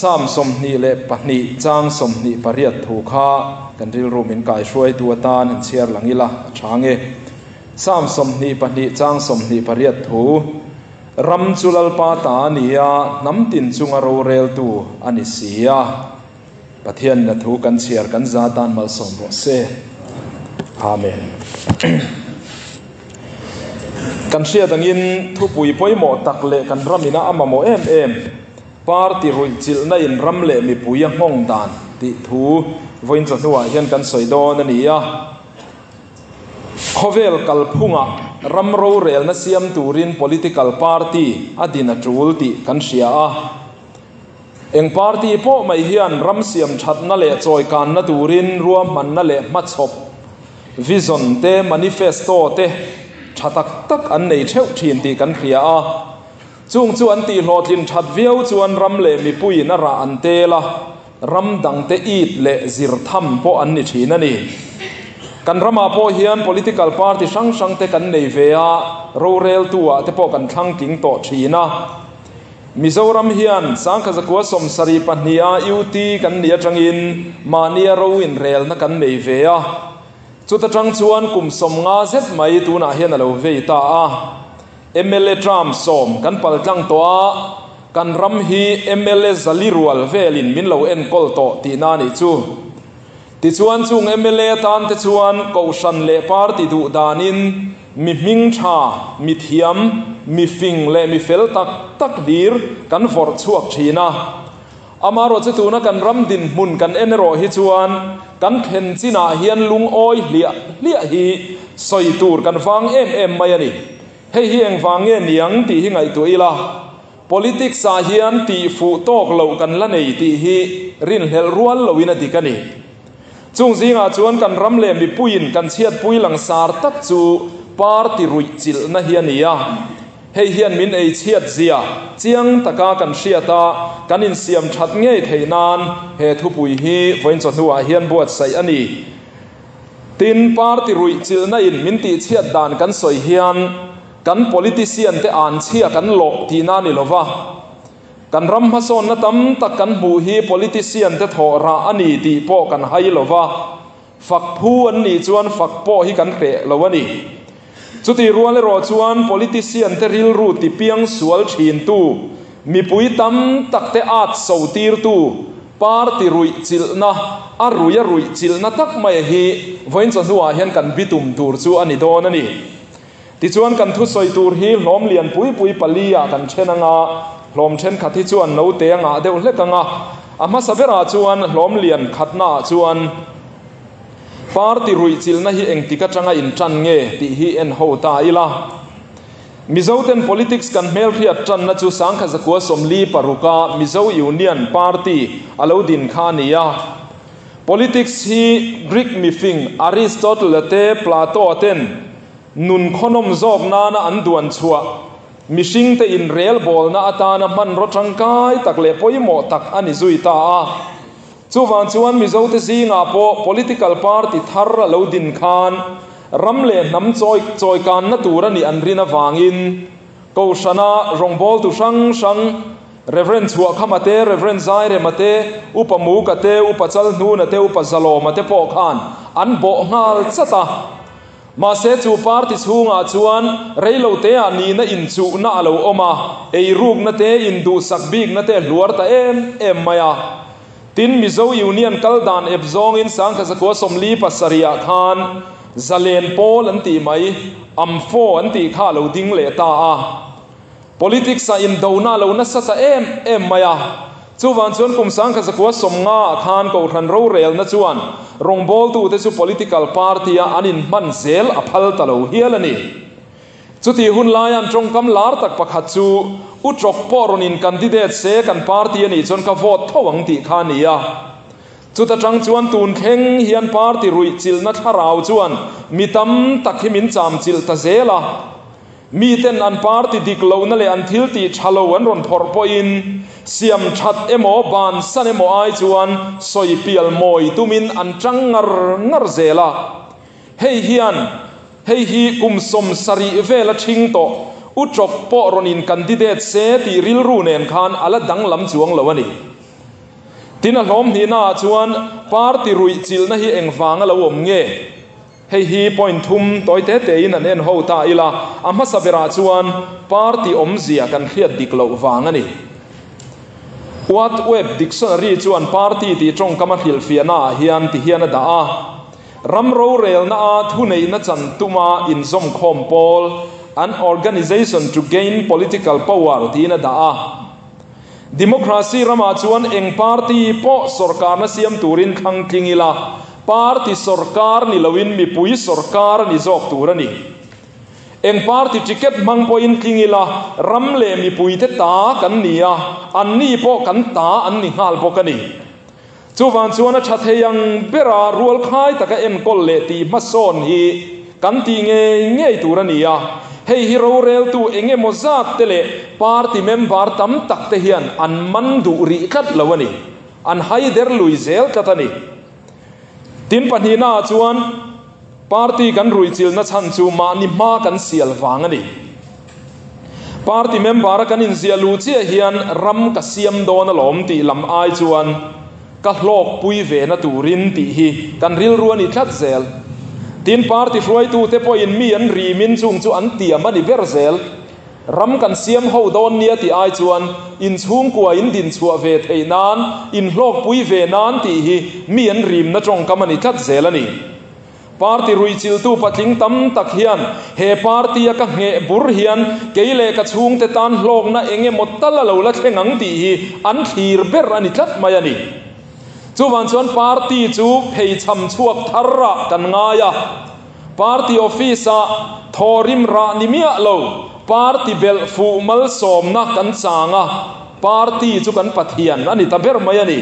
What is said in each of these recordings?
Psalm 22 chang 28 thu kha kan rilru min kaihruaitu atan han chhiar lang ila a tha nge. Psalm 22 chang 28 thu, Ram chu Lalpa ta a ni a, hnam tin chunga roreltu a ni si a. Pathian na thu kan chhiar kan za tan malsawm rawh se. Amen. Kan hriat angin thupui pawimawh tak leh kan ramina a mamawh em em party ruih chilhna in ram leh mipui a nghawng dan tih thu vawiin chawhnuah hian kan sawi dawn a ni a. Khawvel kalphungah ram rorelna siam turin political party a din a tul tih kan hria a. Eng party pawh mai hian ram siam thatna leh chawikanna turin ruahmanna leh hmachhawp, vision, te, manifesto te tha tak tak an nei theuh thin tih kan hria a. Chung chu an tihhlawhtlin that viau chuan ram leh mipuiin a rah an tel a, ram dangte it leh zir tham pawh an ni thin a ni. Kan ramah pawh hian political party hrang hrangte kan nei ve a, roreltu-ah te pawh kan thlang tling tawh thin a. Mizoram hian Sangkhazakua 72 a UT kan nih atangin mahnia ro inrelna kan nei ve a. Chuta tang chuan kum 50 zet mai tunah hian a lo vei ta a. MLA term 10 kan paltlang tawh a, kan ram hi MLA 400 rual velin min lo enkawl tawh tihna a nih chu. Tichuan chung MLA atan te chuan Kohhran leh Party duh danin mi hming tha, mi thiam, mi fing leh mi fel tak tak hlir kan vawrh chhuak thin a. Amaherawh chu tuna kan ram dinhmun kan en erawh hi chuan kan thlen chinah hian lungawi hliah hliah hi sawi tur kan vang em em mai a ni. Hei hi engvang nge niang tih hi ngaihtuah ila. Politics ah hian tih fuh tawk loh kan la nei tih hi rinhlelh rual loin a dik a ni. Chung zingah chuan kan ram leh mipuiin kan chhiatpui langsar tak chu party ruih chilhna hi a ni a. Hei hian min ei chhiat zia chiang taka kan hriat a, kan insiam that ngei theih nan he thupui hi vawiin chawhnuah hian buatsaih a ni. Tin, party ruih chilhna in min tih chhiat dan kan sawi hian kan politician te an chhia kan lawh tihna a ni lova. Kan ram hmasawnna tam tak kan hmuh hi politician te thawh rah a ni tih pawh kan hai lova. Fak phu an nih chuan fak pawh hi kan hreh lo a ni. Chutih rual erawh chuan politician te rilru tipiang sual thintu, mipui tam tak te at so tirtu, party ruih chilhna, a ruih a ruih chilhna tak mai hi vawiin chawhnuah hian kan bitum tur chu a ni dawn a ni. Tichuan kan thusawi tur hi hlawm lian pui pui pali ah kan then anga, hlawm thenkhat hi chuan note a ngah deuh hlek anga, a hmasa berah chuan hlawm lian khatna ah chuan party ruih chilhna hi engtik atanga intan nge tih hi en ho ta ila. Mizoten politics kan hmelhriat tanna chu 1946 a Mizo Union Party a lo din kha a ni a. Politics hi Greek mifing Aristotle te Plato ten nun khawnawm zawk nana an duan chhuah mihring te inrel bawlna atana hmanraw tangkai tak leh pawimawh tak a ni zui ta a. Chuvang chuan Mizo te zingah pawh political party thar a lo din khan ram leh hnam chawi chawikanna tur a nih an rin avangin Kohhrana rawngbawltu hrang hrang Rev. Chhuahkhama te, Rev. Zairema te, Upa Muka te, Upa Chalhnuna te, Upa Zalawma te pawh khan an bawh nghal chat a. Mahse chu party chhungah chuan reiloteah nihna inchuhna a lo awm a, eirukna te, induhsak bikna te a hluar ta em em mai a. Tin, Mizo Union kal dan ep zawngin 1947 ah khan Zalen Pawl an tih mai, AMFO an tih kha a lo ding leh ta a. Politics ah indona a lo nasa ta em em mai a. Chuvang chuan kum 1950 ah khan Kohhran rorelna chuan rawngbawltute chu political party a an inhman zel a phal ta lo hial a ni. Chutih hun laia an tawngkam lar tak pakhat chu, U Chawk pawh rawn in candidate se kan party a nih chuan ka vote tho ang tih kha a ni a. Chuta tang chuan tun thleng hian party ruih chilhna thlarau chuan mi tam tak hi min cham chilh ta zel a. Miten an party dik lohna leh an thil tih tha lo an rawn phawrh pawhin siam that emaw ban san emaw ai chuan sawi pial mawi tumin an tang ngar ngar zel a. Hei hian hei hi kum 70 vel a thing tawh U Chawk pawh rawn in candidate se tih rilru nen khan a la danglam chuang lo a ni. Tin a hlawm hnihnaah chuan party ruih chilhna hi engvanga lo awm nge? Hei hi point thum tawi te tein an en ho ta ila, a hmasa berah chuan party awmzia kan hriat dik loh vang a ni. What Web Dictionary chuan party tih tawngkam a hrilhfiahnaah hian ti hian a dah a, Ram rorelnaa thuneihna chan tuma inzawmkhawm pawl, an organization to gain political power tiin a dah a. Democracy ramah chuan eng party pawh sorkarna siam turin thlang tling ila, party sorkar ni loin mipui sorkar a ni zawk tur a ni. Eng party ticket hmang pawhin tling ila, ram leh mipuite ta kan ni a, anni pawh kan ta an ni nghal bawk a ni. Chuvang chuan a tha thei ang bera rualkhai taka enkawl leh tih hmasawn hi kan tih ngei ngei tur a ni a, hei hi roreltu eng emaw zat te leh party member tam tak te hian an man duh rih tlat lo a ni, an haider lui zel tlat a ni. Tin pahnihnaah chuan party kan ruihchilhna chhan chu mahni hma kan sial vang a ni. Party member a kan inziah luh chiah hian ram ka siam dawn alawm tih lam ai chuan ka hlawkpui ve na turin tih hi kan rilru a ni tlat zel. Tin, party hruaitute pawhin mi an rimin chung chu an tiam a ni ber zel. Ram kan siam ho dawn nia tih ai chuan inchhungkua in dinchhuah ve theih nan, inhlawkpui ve nan tih hi mi an rimna tawngkam a ni tlat zel a ni. Party ruihchilhtu patling tam tak hian he party a ka ngheh bur hian kei leh ka chhungte tan hlawkna eng emaw tal a lo la thleng ang tih hi an thlir ber a ni tlat mai a ni. Chuvang chuan party chu pheichham chhuak thar ah kan ngai a, party office ah thawrim rah ni miah lo party belh fuh malsawmna kan chang a, party chu kan Pathian a ni ta ber mai a ni.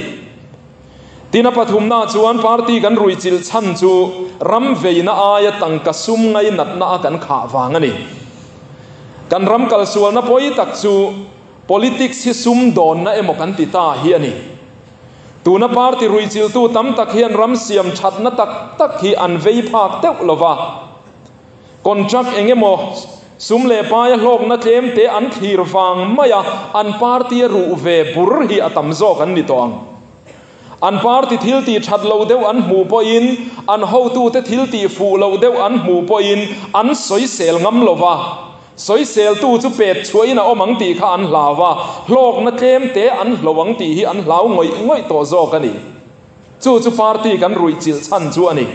Tin a pathumna chuan party kan ruihchilh chhan chu ram veina aia tangka sum ngainatna a kan khah vang a ni. Kan ram kalsualna pawi tak chu politics hi sum dawnna emaw kan ti ta hi a ni. Tuna party ruihchilhtu tam tak hian ram siam thatna tak tak hi an vei phak deuh lova. Contract eng emaw sum leh paia hlawkna tlem te an thlir vang mai a, an party a ruh ve bur hi a tam zawk an ni tawh ang. An party thil tih that lo deuh an hmuh pawhin, an hotute thil tih fuh loh deuh an hmuh pawhin an sawisel ngam lo va, sawiseltu chu pet chhuahin a awm ang tih kha an hlau va, hlawkna tlem te an hlo ang tih hi an hlau ngawih ngawih tawh zawk a ni. Chu chu party kan ruihchilh chhan chu a ni.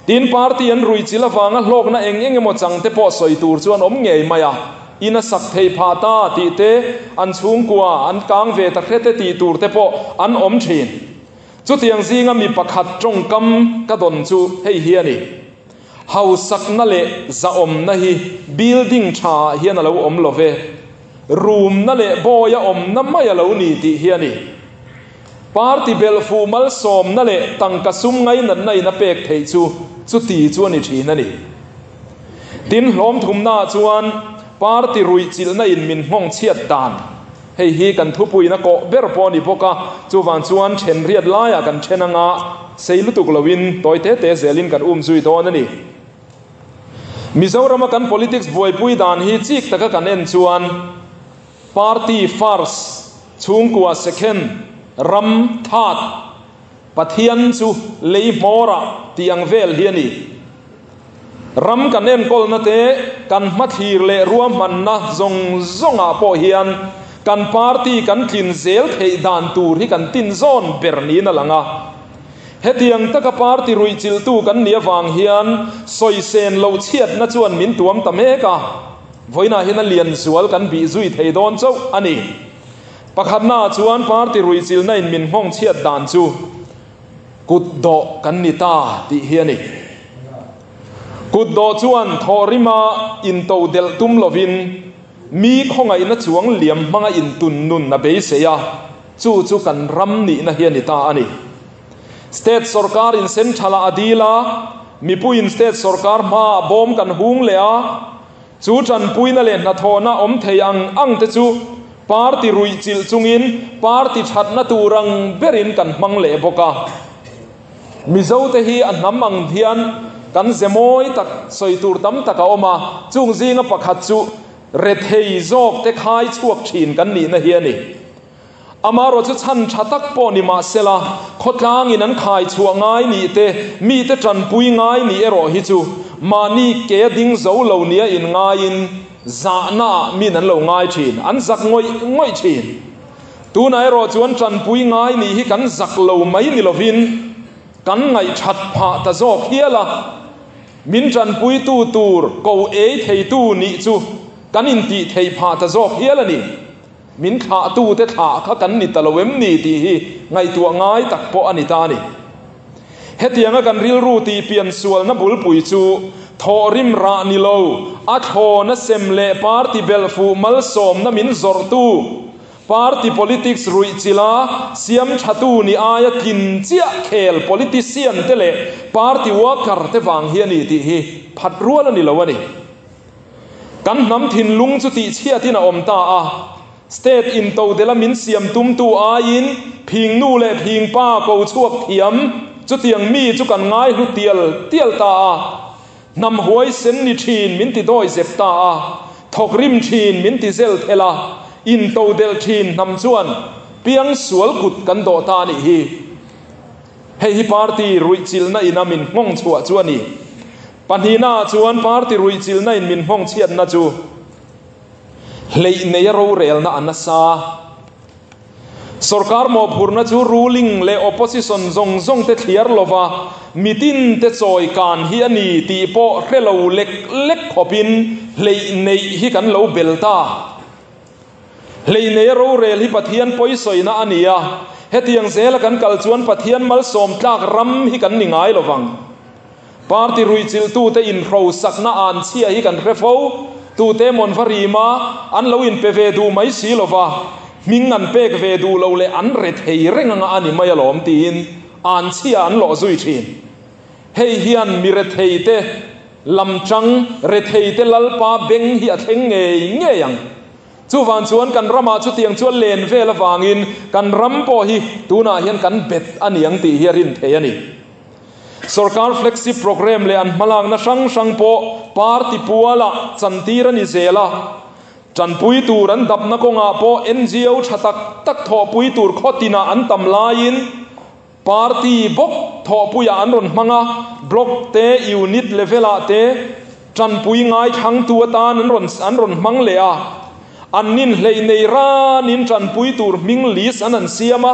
Tin, party an ruihchilh avanga hlawkna eng eng emaw chang te pawh sawi tur chu an awm ngei mai a, in a sak thei phah ta tih te, an chhungkua an kang ve ta hre te tih tur te pawh an awm thin. Chutiang zinga mi pakhat tawngkam ka dawn chu hei hi a ni, Hausakna leh zahawmna hi building tha ah hian a lo awm lo ve, roomna leh bawi a awmna mai a lo ni tih hi a ni. Party belh fuh malsawmna leh tangka sum ngainatna in a pek theih chu chuti chu a ni thin a ni. Tin, hlawm thumnaah chuan party ruihchilhna in min nghawng chhiat dan, hei hi kan thupuiin a kawh ber pawh a ni bawk a, chuvang chuan then riat laiah kan then anga sei lutuk loin tawi te te zelin kan um zui dawn a ni. Mizorama kan politics buaipui dan hi chik taka kan en chuan, Party first, chhungkua second, ram third, Pathian chu lei hmawrah tih ang vel hi a ni. Ram kan enkawlna te, kan hmathlir leh ruahmanna zawng zawngah pawh hian kan party kan tlin zel theih dan tur hi kan tin zawn ber niin a lang a. Hetiang taka party ruihchilhtu kan nih avang hian sawisên loh chhiatna chuan min tuam ta mek a. Vawiinah hian a lian zual kan bih zui thei dawn chauh a ni. Pakhatnaah chuan party ruihchilhna in min nghawng chhiat dan chu kut dawh kan ni ta tih hi a ni. Kut dawh chuan thawhrima into delh tum lovin mi khawngaihna chuang liam hmanga intun nun a beisei a, chu chu kan ram nihna hi a ni ta a ni. State sorkar in central ah a dil a, mipuiin state sorkar hmaah bawm kan hung leh a, chu tanpuina leh hnathawhna awm thei ang ang te chu party ruihchilh chungin party thatna tur ang berin kan hmang leh bawk a. Mizo te hi a hnam ang hian kan ze mawi tak sawi tur tam tak a awm a, chung zinga pakhat chu rethei zawk te khai chhuak thin kan nihna hi a ni. Amarawh chu chhan tha tak pawh ni mah sela, khawtlangin an khai chhuah ngai nih te, mite tanpui ngai nih erawh hi chu mahni ke a ding zo lo nia inngaiin zahna ah min an lo ngai thin, an zak ngawih ngawih thin. Tunah erawh chuan tanpui ngai nih hi kan zak lo mai ni lovin kan ngaihthat phah ta zawk hial a. Min tanpuitu tur ko ei theitu nih chu kan intih theih phah ta zawk hial a ni. Min thlahtute thlah kha kan ni ta lo em ni tih hi ngaihtuah ngai tak pawh a ni ta a ni. Hetianga kan rilru tih pian sualna bulpui chu thawhrim rah ni lo, a thlawna sem leh party belh fuh malsawmna min zawrhtu, party politics ruih chila siam thatu ni aia tlin chiah khel politician te leh party worker te vang hi a ni tih hi phat rual a ni lo a ni. Kan hnam thinlung chu tihchhiatin a awm ta a, State intodela min siam tumtu aiin phing nu leh phing pa ko chhuak thiam chutiang mi chu kan ngaihlu tial tial ta a, hnam huaisen ni thin min ti dawi zep ta a, thawk rim thin min ti zel thel a, intodelh thin hnam chuan piang sual kut kan dawh ta a nih hi. Hei hi party ruihchilhna ina min nghawng chhuah chu a ni. Pahnihnaah chuan party ruihchilhna in min nghawng chhiatna chu hleih neia rorelna a nasa. Sorkar mawhphurhna chu ruling leh opposition zawng zawng te thliar lova mitin te chawi kan hi a ni tih pawh hre lo lek lek khawpin hleih neih hi kan lo bel ta. Hleih neia rorel hi Pathian pawisawina a ni a, hetiang zela kan kal chuan Pathian malsawm tlak ram hi kan ni ngai lovang. Party ruihchilhtute inhrosakna an chhia hi kan hre fo. Tute mawn va rim a, an lo inpe ve duh mai si lo va, hming an pek ve duh lo leh an re thei reng anga a ni mai alawm tiin an chhia an lawh zui thin. Hei hian mi retheite lamchang, retheite Lalpa beng hi a thleng ngei ngei ang. Chuvang chuan kan ramah chutiang chu a len vel avangin kan ram pawh hi tunah hian kan bet a niang tih hi a rin thei a ni. Sorkar flagship programme leh an hmalakna hrang hrang pawh party pualah chantir a ni zel a. Tanpui tur an dapna kawngah pawh NGO tha tak tak thawhpui tur khaw tinah an tam laiin party bawk thawhpuiah an rawn hmang a, block te, unit level-ah te tanpui ngaithlangtu atan an rawn an rawn hmang leh a. An ninhleih nei ranin tanpui tur hming list an han siam a.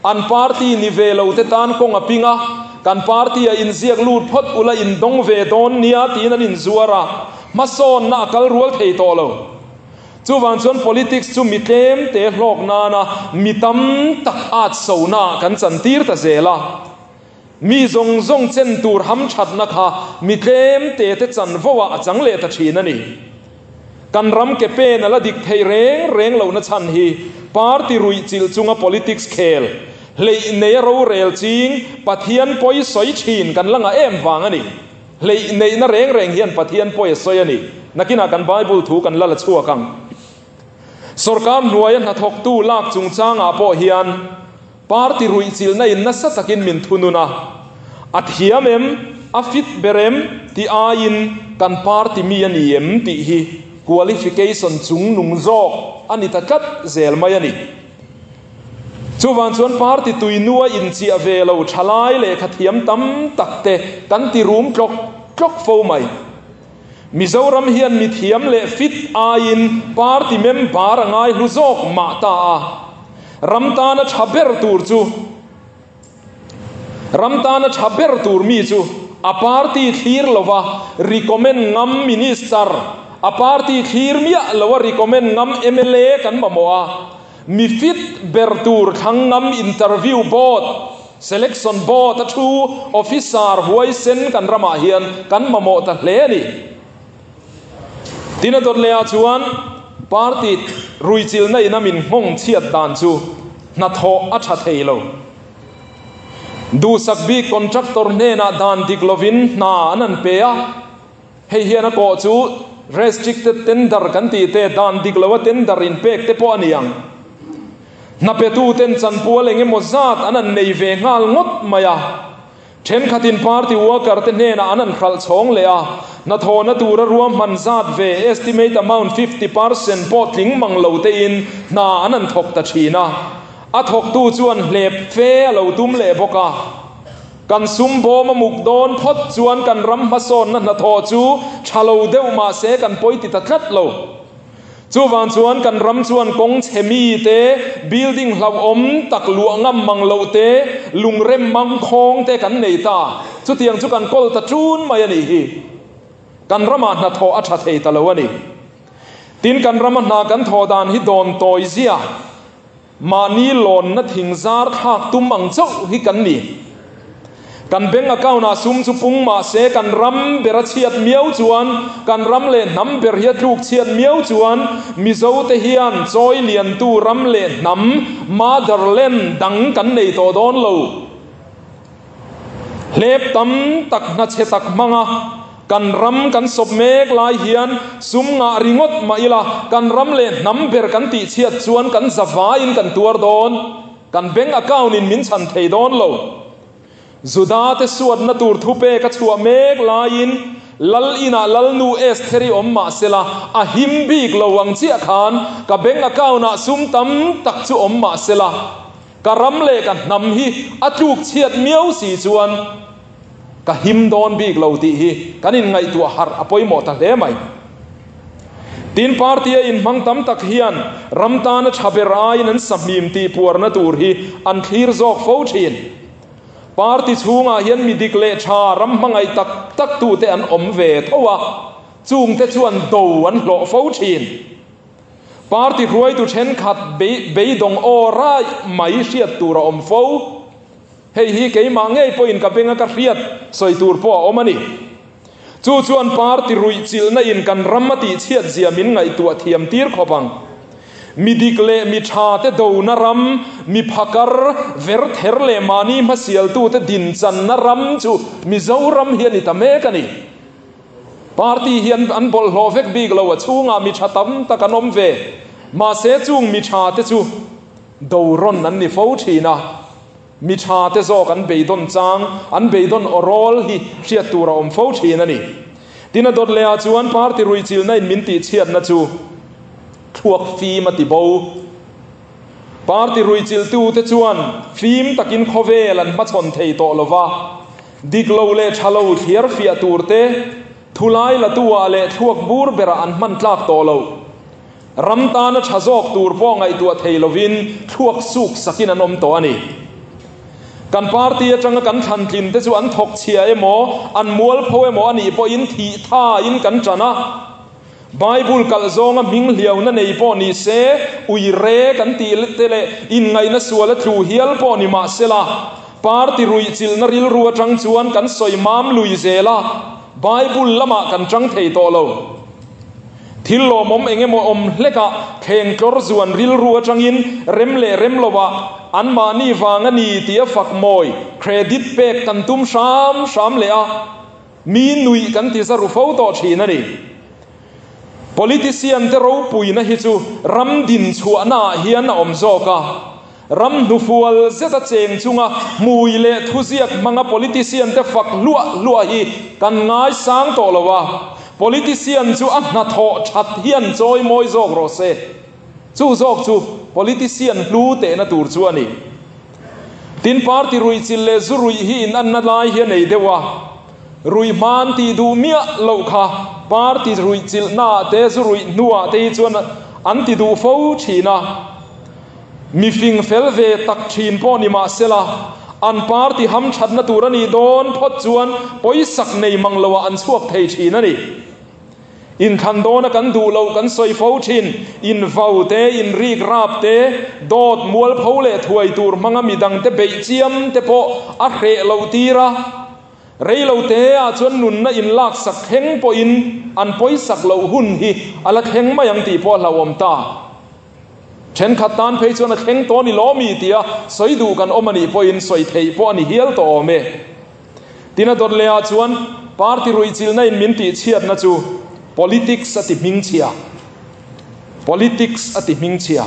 An party ni ve lo te tan kawng a ping a, kan party a inziak lut phawt ula indawng ve dawn nia tiin an inzuar a, hmasawnna a kal rual thei tawh lo. Chuvang chuan politics chu mi tlem te hlawk nana mi tam tak at sona kan chantir ta zel a. Mi zawng zawng chen tur hamthatna kha mi tlem te te chanvo ah a chang leh ta thin a ni. Kan ram ke pen a la dik thei reng reng lohna chhan hi party ruih chilh chunga politics khel, hleih neia rorel ching, Pathian pawi sawi thin kan la ngah em vang a ni. Hleih neihna reng reng hian Pathian pawi a sawi a ni. Nakinah kan Bible thu kan la la chhuak ang. Sorkar hnuaia hnathawktu lak chungchangah pawh hian Party ruihchilhna in nasa takin min thunun a, a thiam em, a fit ber em tih aiin kan party mi a ni em tih hi qualification chungnung zawk a ni ta tlat zel mai a ni. Chuvang chuan party tuinua inchiah ve lo thalai lehkha thiam tam tak te kan ti rum tlawk tlawk fo mai. Mizoram hian mithiam leh fit aiin party member a ngai hlu zawk mah ta a, ram tana tha ber tur chu ram tana tha ber tur mi chu a party thlir lova recommend ngam minister, a party thlir miah loa recommend ngam mla kan mamawh a. Mi fit ber tur thlang ngam interview board, selection board a thu officer huaisen kan ramah hian kan mamawh ta hle a ni. Tin a dawt lehah chuan party ruichilhna ina min nghawng chhiat dan chu hnathawh a tha thei lo. Duhsak bik contractor hnenah dan dik lovin hna an an pe a. Hei hian a kawh chu restricted tender kan tih te, dan dik loa tender inpek te pawh a ni ang. Hnapetuten chanpual eng emaw zat an an nei ve nghal ngawt mai a. Thenkhatin party worker te hnenah an an hralh chhawng leh a, hnathawhna tura ruahman zat ve estimate amount 50% pawh tling mang lo tein hna an an thawk ta thin a. A thawktu chuan hlep fe a lo tum leh bawk a. Kan sum bawm a muk dawn phawt chuan kan ram hmasawnna hnathawh chu tha lo deuh mah se kan pawi ti ta tlat lo. Chuvang chuan kan ram chuan kawng chhe mi te, building hlauhawm tak luah ngam mang loh te, lungrem mang khawng te kan nei ta. Chutiang chu kan kawl ta ṭun mai a nih hi. Kan ramah hnathawh a tha thei ta lo a ni. Tin, kan rama hna kan thawh dan hi dawn tawi zia, mahni lawnna thing zar thlak tum ang chauh hi kan ni. Kan bank account ah sum chu pung mah se kan ram ber a chhiat miau chuan, kan ram leh hnam ber hi a tluk chhiat miau chuan Mizo te hian chawi liantu ram leh hnam, motherland, dang kan nei tawh dawn lo. Hlep tam tak hnachhe tak hmanga kan ram kan sawp mek lai hian sum ngah ringawt mah ila kan ram leh hnam ber kan tihchhiat chuan kan zavaiin kan tuar dawn. Kan bank account in min chhan thei dawn lo. Juda te suatna tur thupek a chhuah mek laiin Lal inah Lalnu Estheri awm mah sela a him bik lo ang chiah khan ka bank account ah sum tam tak chu awm mah sela Ka ram leh ka hnam hi a tluk chhiat miau si chuan ka him dawn bik lo tih hi kan inngaihtuah harh a pawimawh ta hle mai. Tin, party a inhmang tam tak hian ram tana tha ber aiin an sahmim tih puarna tur hi an thlir zawk fo thin. Party chhungah hian mi dik leh tha ram hmangaih tak tak tute an awm ve tho a, chungte chuan do an hlawh fo thin. Party hruaitu thenkhat beidawng aw raih mai hriat tur a awm fo. Hei hi keimah ngei pawhin ka benga ka hriat sawi tur pawh a awm a ni. Chu chuan party ruihchilhna in kan ram a tihchhiat zia min ngaihtuah thiam tir khawp ang. Mi dik leh mi tha te dona ram, mi phakar, verther leh mahni hmasialtute dinchanna ram chu Mizoram hi a ni ta mek a ni. Party hi an bawlhhlawh vek bik lo, a chhungah mi tha tam tak an awm ve. Mahse chung mi tha te chu do rawn an ni fo thin a, mi tha te zawk an beidawn chang, an beidawn aw rawl hi hriat tur a awm fo thin a ni. Tin a dawt leh ah chuan party ruihchilhna in min tihchhiatna chu thluak fim a ti bo. Party ruihchilhtu te chuan fim takin khawvel an hmachhawn thei tawh lova, Dik lo leh tha lo thliar fiah tur te, thulai latu-ah leh thluak bur berah an hman tlak tawh lo. Ram tana tha zawk tur pawh ngaihtuah thei lovin thluak suk sakin an awm tawh a ni. Kan party atanga kan thlantlin te chu an thawk chhia emaw, an mualpho emaw a nih pawhin thih thain kan tan a. Bible kalh zawnga hming hliauna nei pawh ni se, ui re kan tih te leh inngaihna sual a tlu hial pawh ni mah sela, party ruihchilhna rilru atang chuan kan sawi mam lui zel a, Bible lamah kan chang thei tawh lo. Thil lawmawm eng emaw awm hlekah thleng tlawr zuan rilru atangin rem leh rem lovah anmahni vang a ni tia fak mawi credit pek kan tum hram hram leh a. Mi nuih kan ti za ru fo tawh thin a ni. Politician te ropuina hi chu ram din chhuahna ah hian a awm zawk a. Ram hnufual zeta cheng chunga hmui leh thuziak hmanga politician te fak hluah hluah hi kan ngaisang tawh lo a. Politician chu a hnathawh that hian chawi mawi zawk rawh se. Chu zawk chu politician hlu tehna tur chu a ni. Tin, party ruihchilh leh zu ruih hi inanna lai hi a nei deuh a, ruih hman tih duh miah loh kha party ruihchilhnaah te zu ruih hnuah te hi chuan an ti duh fo thin a. Mi fing fel ve tak thin pawh ni mah sela, an party hamthatna tur a nih dawn phawt chuan pawisak nei mang loah an chhuak thei thin a ni. Inthlan dawna kan duh loh kan sawi fo thin. Invau te, inrik rap te, dawt mualpho leh thuai tur hmanga midangte beih chiam te pawh a hreh loh tir a. Rei lo te ah chuan nunna inlaksak thleng pawhin an pawisak loh hun hi a la thleng mai ang tih pawh a hlauhawm ta. Thenkhat tan phei chuan a thleng tawh a ni lawm i tia sawi duh kan awm a nih pawhin sawi theih pawh a ni hial tawh awm e. Tin a dawt leh ah chuan party ruihchilhna in min tihchhiatna chu politics a ti hmingchhia. Politics a ti hmingchhia.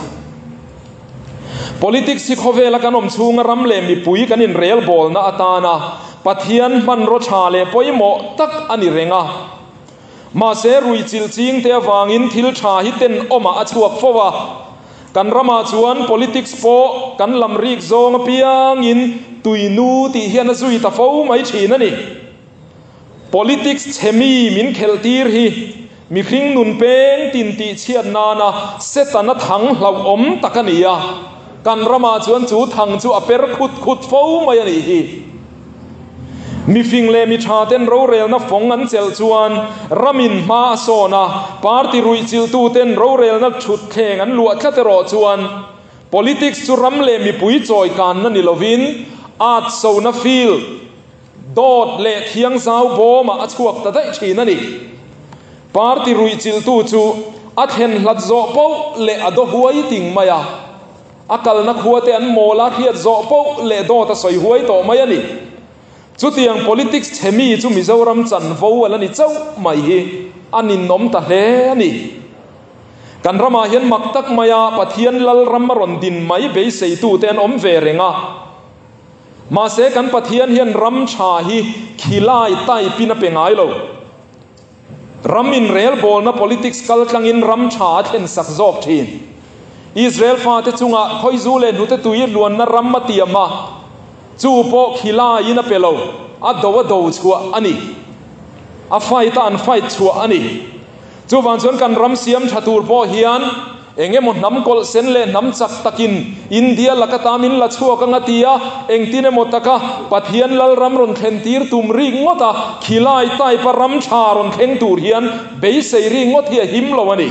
Politics hi khawvela kan awm chhunga ram leh mipui kan inrelbawlna atana Pathian hmanraw tha leh pawimawh tak a ni reng a. Mahse ruihchilh chingte avangin thil tha hi tenawmah a chhuak fo a. Kan ramah chuan politics pawh kan lam rik zawng apiangin tuinu tih hian a zui ta fo mai thin a ni. Politics chhe mi min khelh tir hi mihring nun peng tin tih chhiat nana Setana thang hlauhawm tak a ni a, kan ramah chuan chu thang chu a per khut khut fo mai a nih hi. Mifing leh mi tha ten rorelna fawng an chelh chuan ramin hma a sawn a, party ruihchilhtu ten rorelna thutthleng an luah tlat erawh chuan politics chu ram leh mipui chawikanna ni lovin at sona field, dawt leh thiangzau bawmah a chhuak ta daih thin a ni. Party ruihchilhtu chu a thlen hlat zawh poh leh a daw huai ting mai a. A kalna khua te an mawl a, hriat zawh poh leh dawt a sawi huai tawh mai a ni. Chutiang politics chhe mi chu Mizoram chanvo a la ni chauh mai hi a ninawm ta hle a ni. Kan ramah hian mak tak maia Pathian Lalram a rawn din mai beiseitu te an awm ve reng a. Mahse kan Pathian hian ram tha hi khilai type in a pe ngai lo. Ram inrelbawlna politics kal tlangin ram tha a thlen sak zawk thin. Israel fate chungah khawizu leh hnute tui luanna ram a tiam a, chu pawh khilaiin a pe lo, a do a do chhuah a ni. A fight a an fight chhuah a ni. Chuvang chuan kan ram siam tha tur pawh hian Eng emaw hnam kawlh sen leh hnam chak takin India laka ta min la chhuak anga tia engtin emaw taka Pathian Lalram rawn thlen tir tum rik ngawt a, khilai type a ram tha rawn thleng tur hian beisei rik ngawt hi a him lo a ni.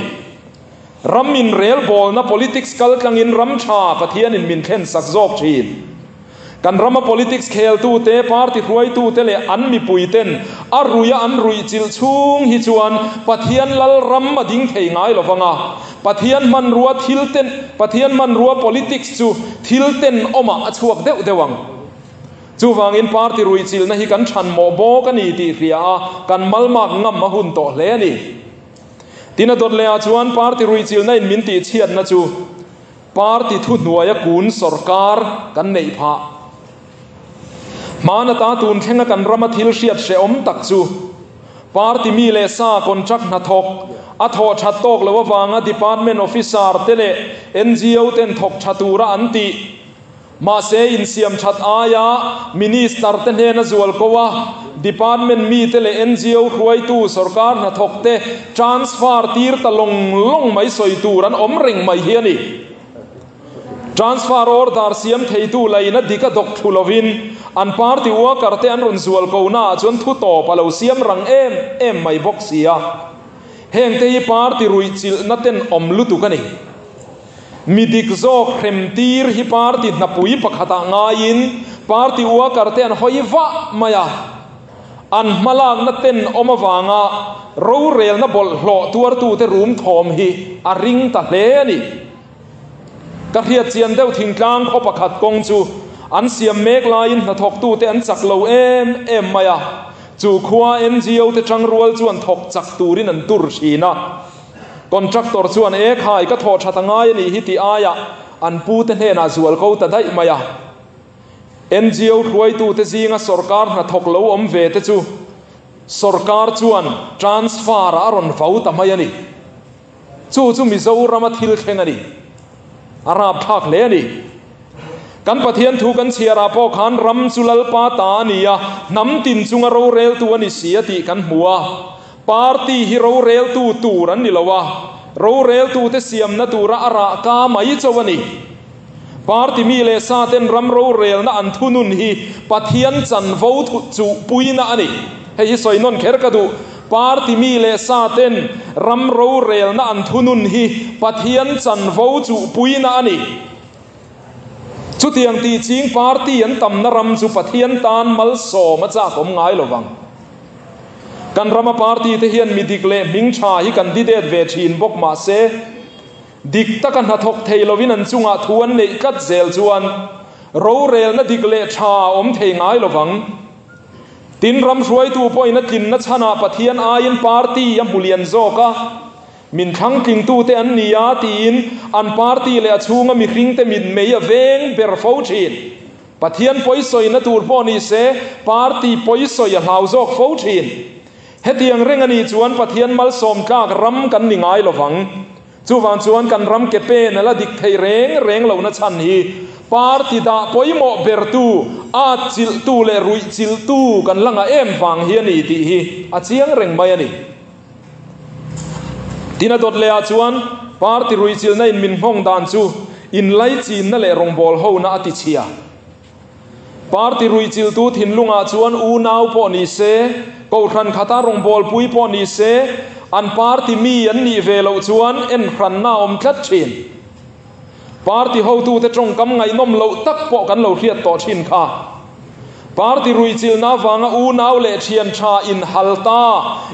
Ram inrelbawlna politics kal tlangin ram tha Pathianin min thlen sak zawk thin. Kan rama politics kheltute, party hruaitute leh an mipuiten a ruia an ruih chilh chhung hi chuan Pathian lal ram a ding thei ngai lo vang a. Pathian hmanrua thil ten, Pathian hmanrua politics chu thil tenawmah a chhuak deuh deuh ang. Chuvangin party ruih chilhna hi kan chhan mawh bawk a ni tih hria a, kan malmak ngam a hun tawh hle a ni. Tin a dawt lehah chuan party ruih chilhna in min tihchhiatna chu, Party thuhnuaia kun sawrkar kan neih phah. Hmana ta tun thlenga kan rama thil hriat hrehawm tak chu party mi leh sa contract hnathawk a thawh that tawk loh avanga department officer te leh ngo ten thawk tha tura an tih Mahse, insiam that aia Minister te hnena zual ko a, Department mite leh ngo hruaitu sawrkar hnathawk te transfer tir ta lawng lawng mai sawi tur an awm reng mai hi a ni. Transfer order siam theitu lain a dik a dawk thlu lovin an party worker te an rawn zual ko naah chuan thu tawp a lo siam rang em em mai bawk si a. Heng te hi party ruihchilhna tenawm lutuk a ni. Mi dik zawk hrem tir hi party hnapui pakhatah ngaiin party worker te an hawi vah mai a, an hmalakna ten awm avanga rorelna bawlhhlawh tuartute rum thawm hi a ring ta hle a ni. Ka hriat chian deuh thingtlang khaw pakhat kawng chu an siam mek laiin hnathawktute an chak lo em em mai a, chu khua ngo te tangrual chuan thawk chak turin an tur thin a. Contractor chuan e khai ka thawh that a ngai a nih hi tih aiah an pute hnenah zual ko ta daih mai a. Ngo hruaitute zinga sawrkar hnathawk lo awm ve te chu sawrkar chuan transfer ah a rawn vau ta mai a ni. Chu chu Mizorama thil thleng a ni. A rapthlak hle a ni. Kan Pathian thu kan chhiarah pawh khan ram chu Lalpa ta a ni a, hnam tin chunga roreltu a ni si a tih kan hmu a. Party hi roreltu tur an ni lo a, roreltute siamna tura a rah ka mai chauh a ni. Party mi leh sa ten ram rorelna an thunun hi Pathian chanvo chuhpuina a ni. Hei hi sawi nawn kher ka duh. Party mi leh sa ten ram rorelna an thunun hi Pathian chanvo chuhpuina a ni. Chutiang tih ching party an tamna ram chu Pathian tan malsawm a chak awm ngai lo vang. Kan rama party te hian mi dik leh hming tha hi kan didate ve thin bawk mah se, dik taka hnathawk thei lovin an chungah thu an neih tlat zel chuan rorelna dik leh tha a awm thei ngai lo vang. Tin, ram hruaitu pawhin a tlinna chhanah Pathian aiin party a hmu lian zawk a, min thlang tlingtute an ni a tiin an party leh a chhunga mihringte mitmei a veng ber fo thin. Pathian pawisawina tur pawh ni se, party pawisawi a hlau zawk fo thin. Hetiang reng a nih chuan Pathian malsawm tlak ram kan ni ngai lovang. Chuvang chuan kan ram ke pen a la dik thei reng reng lohna chhan hi party dah pawimawh bertu, at chilhtu leh ruih chilhtu kan la ngah em vang hi a ni tih hi a chiang reng mai a ni. Tin a dawt lehah chuan party ruih chilhna in min nghawng dan chu inlaichinna leh rawngbâwl hona a tichhia. Party ruihchilhtu thinlungah chuan unau pawh ni se, kohhran khata rawngbawlpui pawh ni se, an party mi an nih ve loh chuan enhranna a awm tlat thin. Party hotute tawngkam ngaihnawm loh tak pawh kan lo hriat tawh thin kha. Party ruihchilhna avanga unau leh thian tha inhal ta,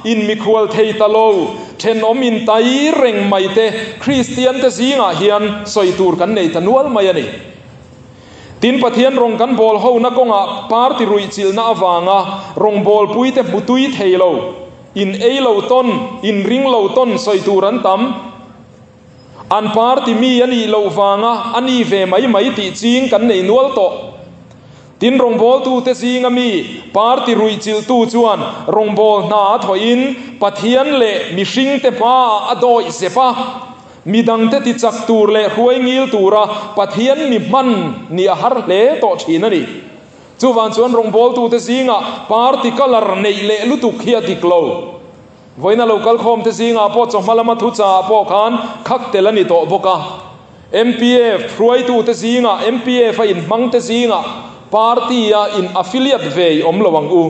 inmikhual thei ta lo, thenawm intai reng mai te Kristiante zingah hian sawi tur kan nei ta nual mai a ni. Tin, Pathian rawng kan bawl hona kawngah party ruihchilhna avanga rawngbawlpuite hmu tui thei lo, in ei lo tawn, in ring lo tawn sawi tur an tam. An party mi a nih loh vanga a ni ve mai mai tih ching kan nei nual tawh. Tin, rawngbawltute zinga mi party ruihchilhtu chuan rawngbâwl hna a thawhin Pathian leh mihringte hmaah a dawih zep a. Midangte tichak tur leh hruai ngil tura Pathian mi hman nih a har hle tawh thin a ni. Chuvang chuan rawngbawltute zingah party colour neih leh lutuk hi a dik lo. Vawiina lo kalkhawmte zingah pawh chawhma lama thuchaah pawh khan khak tel a ni tawh bawk a. MPF hruaitute zingah, MPF a inhmangte zingah party-a in affiliate ve i awm lo ang u.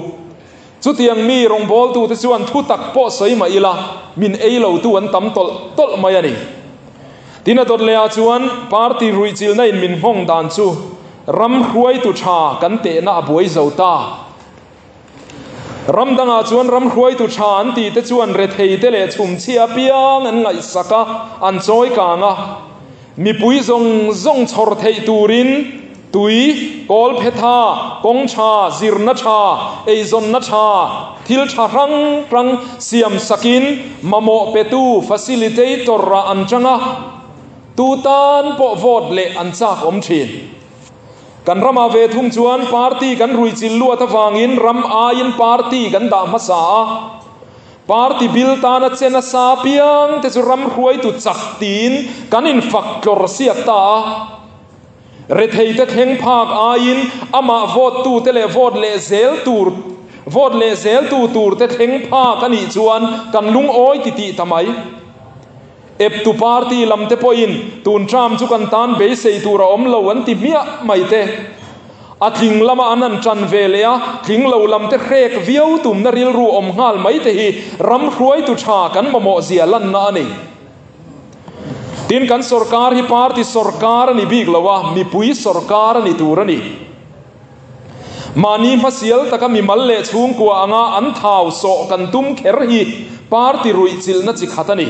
Chutiang mi rawngbawltute chuan thu tak pawh sawi mah ila, min ei lotu an tam tawlh tawlh mai a ni. Tin a dawt lehah chuan party ruihchilhna in min nghawng dan chu ram hruaitu tha kan tehna a buai zo ta. Ram dangah chuan ram hruaitu tha an tih te chuan retheite leh chhumchhia apiang an ngaihsak a, an chawi kang a. Mipui zawng zawng chhawr theih turin tui, kawlphe tha, kawng tha, zirna tha, eizawnna tha, thil tha hrang hrang siam sakin mamawh petu, facilitator, ah an chang a, tu tan pawh vote leh an chak awm thin. Kan ramah ve thung chuan party kan ruichilh luat avangin ram aiin party kan dah hmasa a. Party bil tana che nasa piang te chu ram hruaitu chak tiin kan infak tlawr siak ta a. Rethei te thleng phak aiin amah vote tu te leh vote leh zel tur vote leh zel tu tur te thleng phak a nih chuan kan lungawi ti tih ta mai. Eptu party lam te pawhin tun term chu kan tan beisei tur a awm lo an ti hmiah mai te. A tling lama an han tan ve leh a, tling lo lam te hrek viau tumna rilru awm nghal mai te hi ram hruaitu tha kan mamawh zia lanna a ni. Tin, kan sorkar hi party sorkar a ni bik lo a, mipui sorkar a ni tur a ni. Mahni hmasial taka mimal leh chhungkua anga an thau sawh kan tum kher hi party ruihchilhna chi khat a ni.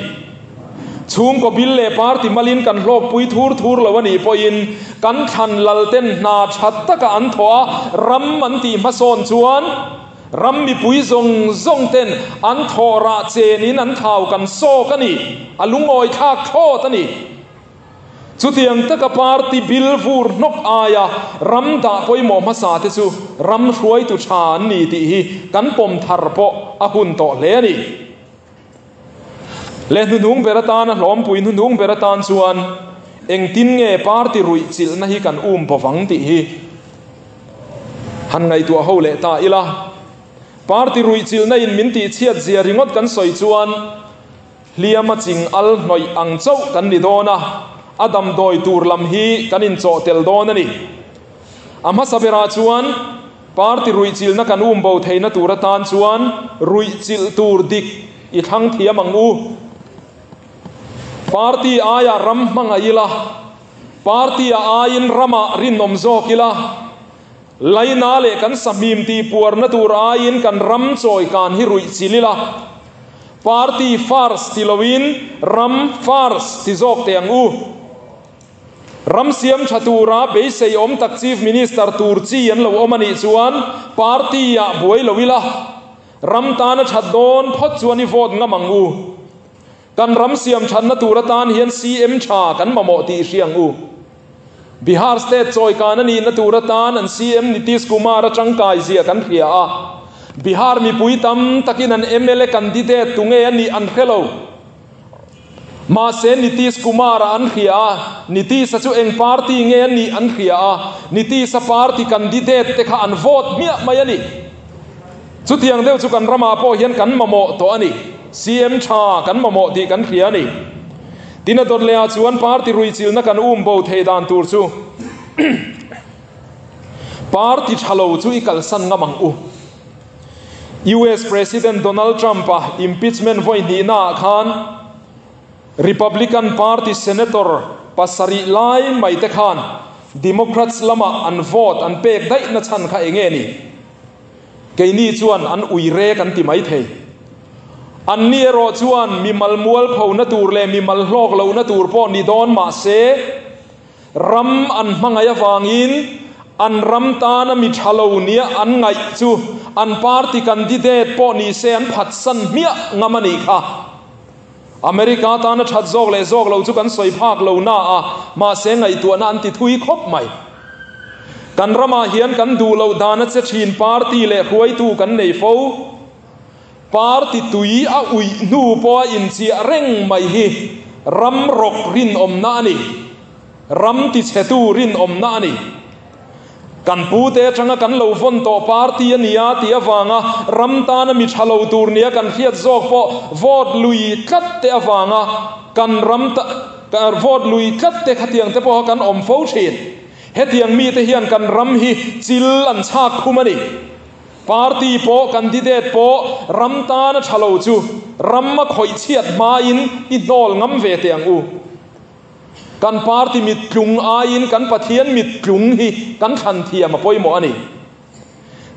Chhungkaw bil leh party malin kan hlawkpui thur thur lo a nih pawhin kan thlan lalten hna tha taka an thawh a, ram an tih hmasawn chuan ram mipui zawng zawng ten an thawh rah chenin an thau kan sawk a ni, a lungawi thlak thlawt a ni. Chutiang taka party bil vur hnawk aia ram dah pawimawh hmasa te chu ram hruaitu tha an ni tih hi kan pawm thar pawh a hun tawh hle a ni. Leh hnuhnung ber atana hlawmpui hnuhnung ber atan chuan engtin nge party ruih chilhna hi kan um bawvang tih hi han ngaihtuah ho leh ta ila. Party ruih chilhna in min tihchhiat zia ringawt kan sawi chuan Hliam a ching al hnawih ang chauh kan ni dawn a, a damdawi tur lam hi kan inchawh tel dawn a ni. A hmasa berah chuan party ruihchilhna kan um bo theihna tur atan chuan ruihchilh tur dik i thlang thiam ang u. Party aiah ram hmangaih ila, party-a aiin ramah rinawm zawk ila, Laina leh kan sahmim tih puarna tur aiin kan ram chawikan hi ruihchilh ila, Party first ti loin ram first ti zawk teh ang u. Ram siam tha tura beisei awm tak Chief Minister tur chi an lo awm a nih chuan party ah buai lo ila, ram tana that dawn phawt chuan i vote ngam ang u. Kan ram siam thatna tur atan hian CM tha kan mamawh tih i hria ang u. Bihar state chawikan a nihna tur atan an CM Nitish Kumar a tangkai zia kan hria a. Bihar mipui tam takin an mla candidate tunge a nih an hre lo. Mahse Nitish Kumar-a an hria a, Nitish-a chu eng party nge a nih an hria a, Nitish-a party candidate te kha an vote hmiah mai a ni. Chutiang deuh chu kan ramah pawh hian kan mamawh tawh a ni. CM tha kan mamawh tih kan hria a ni. Tin a dawt lehah chuan party ruihchilhna kan um bo thei dan tur chu party tha lo chu i kalsan ngam ang u. US President Donald Trump-a impeachment vawi hnihnaah khan Republican Party Senator pasarih lai mai te khan Democrats lamah an vote an pek daih na chhan kha enge ni? Keini chuan an ui rek an ti mai thei. Anni erawh chuan mimal mualphona tur leh mimal hlawk lohna tur pawh ni dawn mah se, ram an hmangaih avangin an ram tana mi tha lo nia an ngaih chu an party candidate pawh ni se an phatsan hmiah ngam a nih kha. America tana that zawk leh zawk lo chu kan sawi phak lo na a, mahse ngaihtuahna an ti thui khawp mai. Kan ramah hian kan duh loh dana che thin party leh hruaitu kan nei fo. Party tui a uih hnu pawha inchiah reng mai hi ram rawk rinawmna a ni. Ram tichhetu rinawmna a ni. Kan pute atanga kan lo vawn tawh party a nia tih avanga ram tana mi tha lo tur nia kan hriat zawk pawh vote lui tlat te avanga kan ram vote lui tlat te khatiang te pawha kan awm fo thin. Hetiang mite hian kan ram hi chil an chhak khum a ni. Party pawh candidate pawh ram tana tha lo chu ram a khawih chhiat hmain i hnawl ngam ve teh ang u. Kan party mit tlung aiin kan Pathian mit tlung hi kan thlan thiam a pawimawh a ni.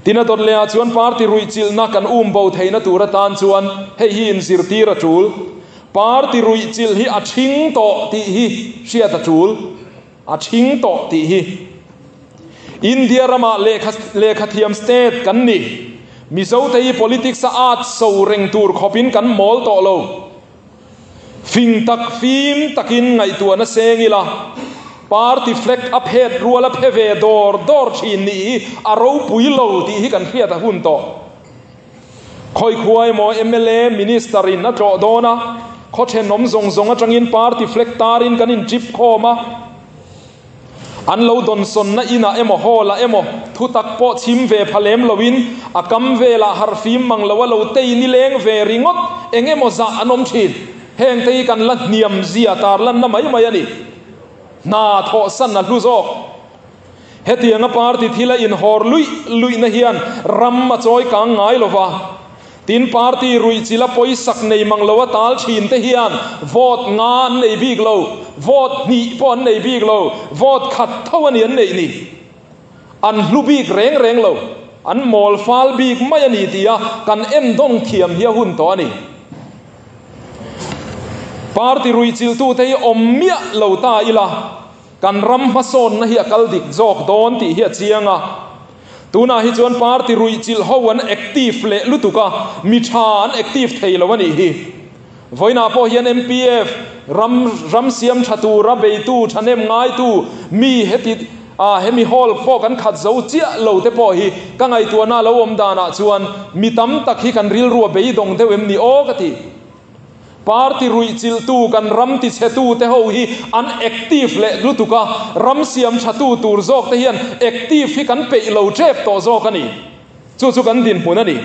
Tin a dawt lehah chuan party ruihchilhna kan um bo theihna tur atan chuan hei hi inzirtir a tul. Party ruihchilh hi a thing tawh tih hi hriat a tul. A thing tawh tih hi. India ramah lehkha lehkhathiam state kan ni. Mizote hi politics a at so reng tur khawpin kan mawl tawh lo. Fing tak fim takin ngaihtuahna seng ila, party flag a phet rual a phe ve dawr dawr thin nih hi a ropui lo tih hi kan hriat a hun tawh. Khawi khua emaw mla, Minister in a tlawh dawn a, khaw thenawm zawng zawng atangin party flag tarin kan in trip khawm a, An lo dawnsawnna inah emaw hall ah emaw thutak pawh chhim ve pha lem loin a kam velah harhfim mang lo a lo tei nileng ve ringawt eng emaw zah an awm thin. Heng te hi kan la hniam zia tarlanna mai mai a ni. Hna thawhsan a hlu zawk. Hetianga party thila inhawr luih luihna hian ram a chawi kang ngai lova. Tin, party ruihchilh a pawisak nei mang lo a tal thin te hian vote nga an nei bik lo, vote hnih pawh an nei bik lo, vote khat tho a ni an neih ni. An hlu bik reng reng lo, an mawl fal bik mai a ni tia kan endawng thiam hi a hun tawh a ni. Party ruihchilhtute hi awm miah lo ta ila, Kan ram hmasawnna hi a kal dik zawk dawn tih hi a chiang a. Tunah hi chuan party ruihchilh ho an active leh lutuk a, mi tha an active thei lo a nih hi. Vawiinah pawh hian MPF ram ram siam tha tura beitu thahnem ngaitu mi heti ah hemi hall pawh kan khat zo chiah lo te pawh hi ka ngaihtuahna lo awm danah chuan mi tam tak hi kan rilru a beidawng deuh em ni aw ka ti. Party ruihchilhtu kan ram tichhetu te ho hi an active leh lutuk a, ram siam thatu tur zawk te hian active hi kan peih lo tep tawh zawk a ni. Chu chu kan dinhmun a ni.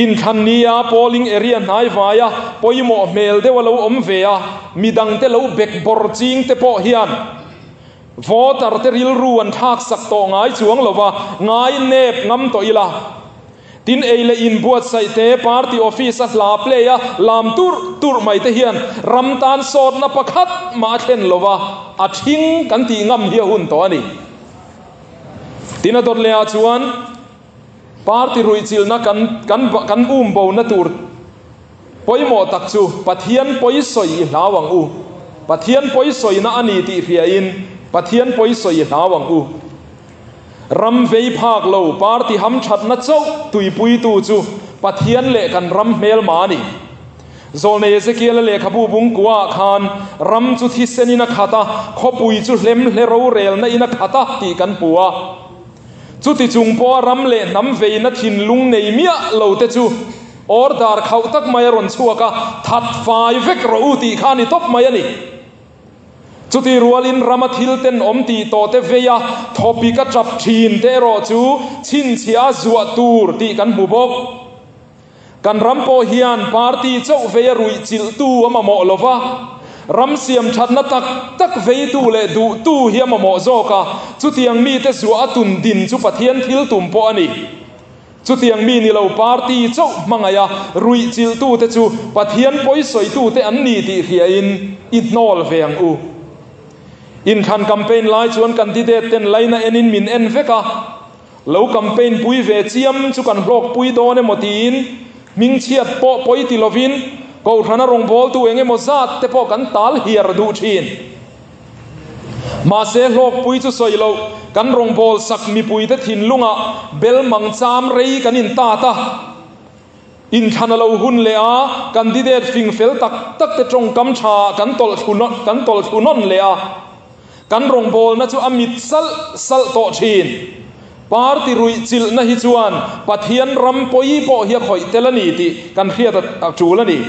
Inthlan nia polling area hnai vaia pawimawh hmel deuh a lo awm ve a, midang te lo bek bawr ching te pawh hian voter te rilru an thlak sak tawh ngai chuang lova, ngai nep ngam tawh ila. Tin ei leh in buatsaih te, party office a hla play a lam turh turh mai te hian ram tan sawtna pakhat mah a thlen lo va, a thing kan tih ngam hi a hun tawh a ni. Tin a dawt leh ah chuan party ruihchilhna kan kan kan um bo na tur pawimawh tak chu Pathian pawisawi i hlau ang u. Pathian pawisawina a ni tih hriain Pathian pawisawi i hlau ang u. Ram vei phak lo party hamthatna chauh tuipuitu chu Pathian leh kan ram hmelma a ni. Zawlnei Ezekiel-a lehkhabu bungkuaah khan ram chu thisenin a khat a, khawpui chu hlemhle rorelna in a khat a tih kan hmu a. Chuti chung pawha ram leh hnam veina thinlung nei miah lo te chu. Order khauh tak mai a rawn chhuak a, That fai vek rawh u tih kha a ni tawp mai a ni. Chuti rualin rama thil tenawm tih tawh te vei a, thawpik a tap thin te erawh chu chhinchhiah a zuah tur tih kan hmu bawk. Kan ram pawh hian party chauh vei a ruih chilhtu a mamawh lo va, ram siam thatna tak tak veitu leh duhtu hi a mamawh zawk a, chutiang mite zuah a tun din chu Pathian thil tum pawh a ni. Chutiang mi ni lo party chauh hmangaih a ruih chilhtute chu Pathian pawisawitute an ni tih hriain i hnawl ve ang u. Inthlan campaign lai chuan candidate ten laina enin min en vek a, lo campaign pui ve chiam chu kan hlawk pui dawn emaw tiin hmingchhiat pawh pawi ti lovin Kohhrana rawngbawltu eng emaw zat te pawh kan tal hiar duh thin. Mahse hlawkpui chu sawi loh, kan rawngbâwl sak mipuite thinlungah bel mang cham rei kan intat a. Inthlan a lo hun leh a, candidate fing fel tak tak te tawngkam tha kan tawlh thlu kan tawlh thlu nawn leh a. Kan rawngbâwlna chu a mit salh salh tawh thin. Party ruih chilhna hi chuan Pathian ram pawi pawh hi a khawih tel a ni tih kan hriat a tul a ni.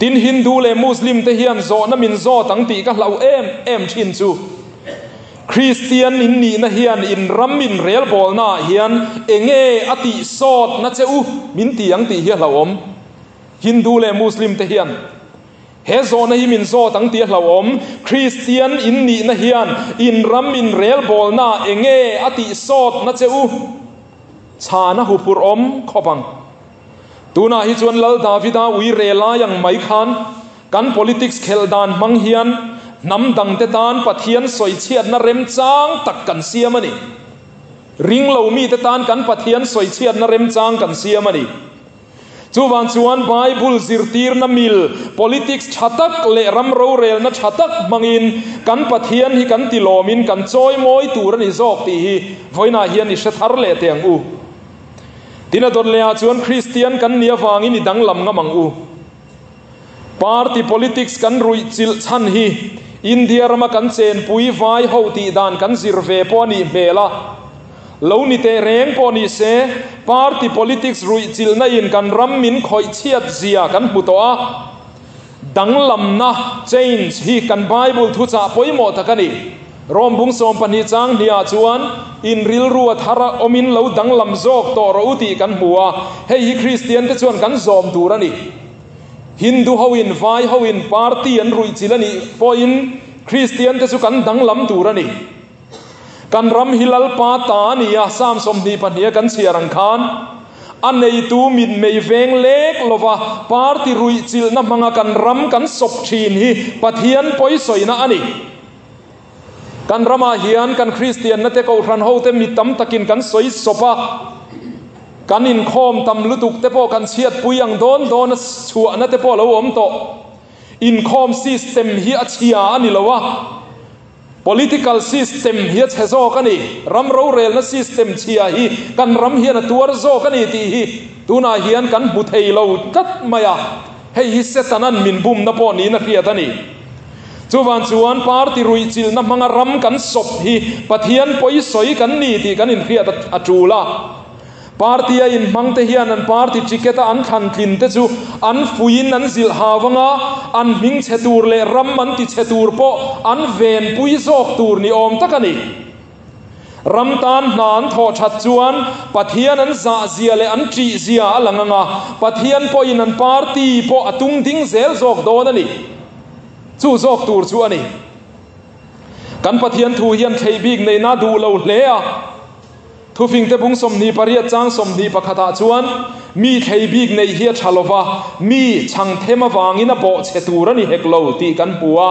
Tin, Hindu leh Muslim te hian zawhna min zawt ang tih ka hlauh em em thin chu, Kristian in nihna hian in ram in relbawlna ah hian enge a tih sawtna che u min ti ang tih hi a hlauhawm. Hindu leh Muslim te hian he zawhna hi min zawt ang tih a hlauhawm. Kristian in nihna hian in ram in relbawlna ah enge a tih sawtna che u chhan a huphurhawm khawp ang. Tunah hi chuan Lal Davida ui re lai ang mai khan kan politics khelh dan hmang hian hnam dangte tan Pathian sawichhiatna remchang tak kan siam a ni. Ringlo mite tan kan Pathian sawichhiatna remchang kan siam a ni. Chuvang chuan Bible zirtirna mil, politics tha tak leh ram rorelna tha tak hmangin kan Pathian hi kan tilawmin kan chawimawi tur a ni zawk tih hi vawiinah hian i hre thar leh teh ang u. Tin a dawt lehah chuan Kristian kan nih avangin i danglam ngam ang u. Party politics kan ruih chilh chhan hi India rama kan chenpui vai ho tih dan kan zir ve pawh a nih hmel a. Lo ni teh reng pawh ni se, party politics ruih chilhna in kan ram min khawih chhiat zia kan hmu tawh a. Danglamna, change, hi kan Bible thuchah pawimawh tak a ni. Rom bung 12 chang hniah chuan, In rilru a thar a awmin lo danglam zawk tawh rawh u tih kan hmu a, hei hi Kristiante chuan kan zawm tur a ni. Hindu hoin, Vai hoin party an ruihchilh a nih pawhin Kristiante chu kan danglam tur a ni. Kan ram hi Lalpa ta a ni a, Psalm 22 a kan chhiar ang khan, a neitu mitmei veng lek lova party ruihchilhna hmanga kan ram kan sawp thin hi Pathian pawisawina a ni. Kan ramah hian kan Kristianna te Kohhran hote mi tam takin kan sawi sawp a, kan inkhawm tam lutuk te pawh kan chhiatpui ang dawn dawn a chhuahna te pawh a lo awm tawh. Inkhawm system hi a chhia a ni lo a. Political system hi a chhe zawk a ni. Ram rorelna system chhia hi kan ram hian a tuar zawk a ni tih hi tunah hian kan hmu thei lo tlat mai a. Hei hi Setanan min bumna pawh niin a hriat a ni. Chuvang chuan party ruihchilhna hmanga ram kan sawp hi Pathian pawisawi kan ni tih kan inhriat a tul a. Party a inhmang te hian an party ticket a an thlan tlin te chu an fuiin an zilh hau anga, an hming chhe tur leh ram an ti chhe tur pawh an venpui zawk tur ni awm tak a ni. Ram tan hna an thawh that chuan Pathian an zah zia leh an ṭih zia a lang anga, Pathian pawhin an party pawh a tung ding zel zawk dawn a ni. Chu zawk tur chu a ni. Kan Pathian thu hian thlei bik neihna duh lo hle a. Thufingte bung 28 chang 21 ah chuan, Mi thlei bik neih hi a tha lo va, mi chhang them avangin a bawh chhe tur a ni hek lo tih kan hmu a.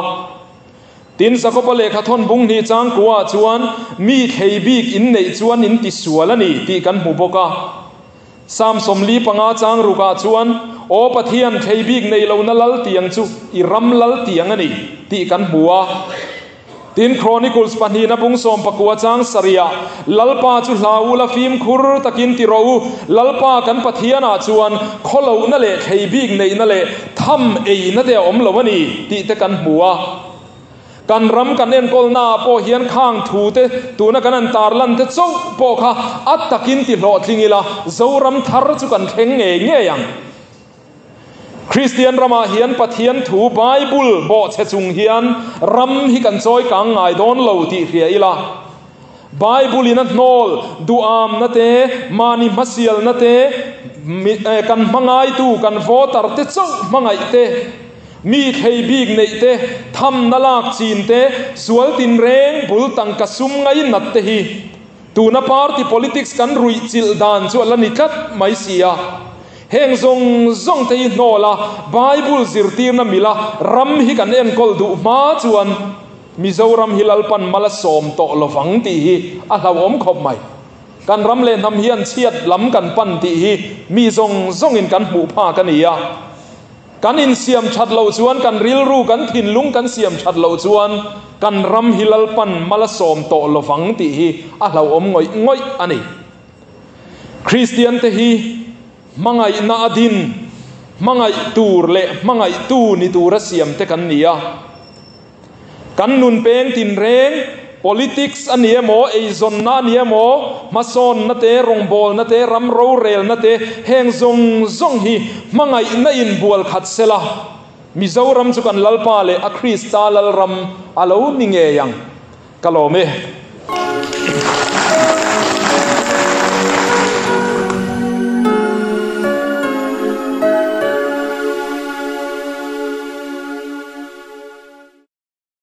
Tin, Jakoba lehkha thawn bung hnih chang kuaah chuan, Mi thlei bik in neih chuan in ti sual a ni tih kan hmu bawk a. Psalm 45 chang rukah chuan, Aw Pathian, thlei bik nei lohna lal tiang chu i ram lal tiang a ni tih kan hmu a. Tin, Chronicles pahnihna bung 19 chang sarihah, Lalpa chu hlau ula fimkhur takin ti rawh u, Lalpa kan Pathianah chuan khawlohna leh thlei bik neihna leh tham eina te a awm lo a ni tih te kan hmu a. Kan ram kan enkawlnaah pawh hian khang thu te, tuna kan han tarlan te chauh pawh kha a takin ti hlawhtling ila, Zoram thar chu kan thleng ngei ngei ang. Kristian ramah hian Pathian thu Bible bawhchhe chung hian ram hi kan chawi kang ngai dawn lo tih hria ila. Bible in a hnawl duhamna te, mahni hmasialna te, kan hmangaitu, kan voter te chauh hmangaih te, Mi thlei bik neih te, thamna lak chin te, sual tinreng bul tangka sum ngainat te hi tuna party politics kan ruih chilh dan chu a la ni tlat mai si a. Heng zawng zawng te hi hnawl a, Bible zirtirna mila ram hi kan enkawl duh hma chuan Mizoram hi Lalpan mal a sawm tawh lovang tih hi a hlauhawm khawp mai. Kan ram leh hnam hian chhiat lam kan pan tih hi mi zawng zawngin kan hmuh phak a ni a. Kan insiam that loh chuan, kan rilru, kan thinlung kan siam that loh chuan kan ram hi Lalpan mal a sawm tawh lovang tih hi a hlauhawm ngawih ngawih a ni. Kristiante hi hmangaihna a din, hmangaih tur leh hmangaihtu ni tura siamte kan ni a. Kan nun peng tinreng, politics a ni emaw, eizawnna a ni emaw, hmasawnna te, rawngbawlna te, ram rorelna te, heng zawng zawng hi hmangaihna in bual khat sela, Mizoram chu kan Lalpa leh a Krista Lalram a lo ni ngei ang. Ka lawm e.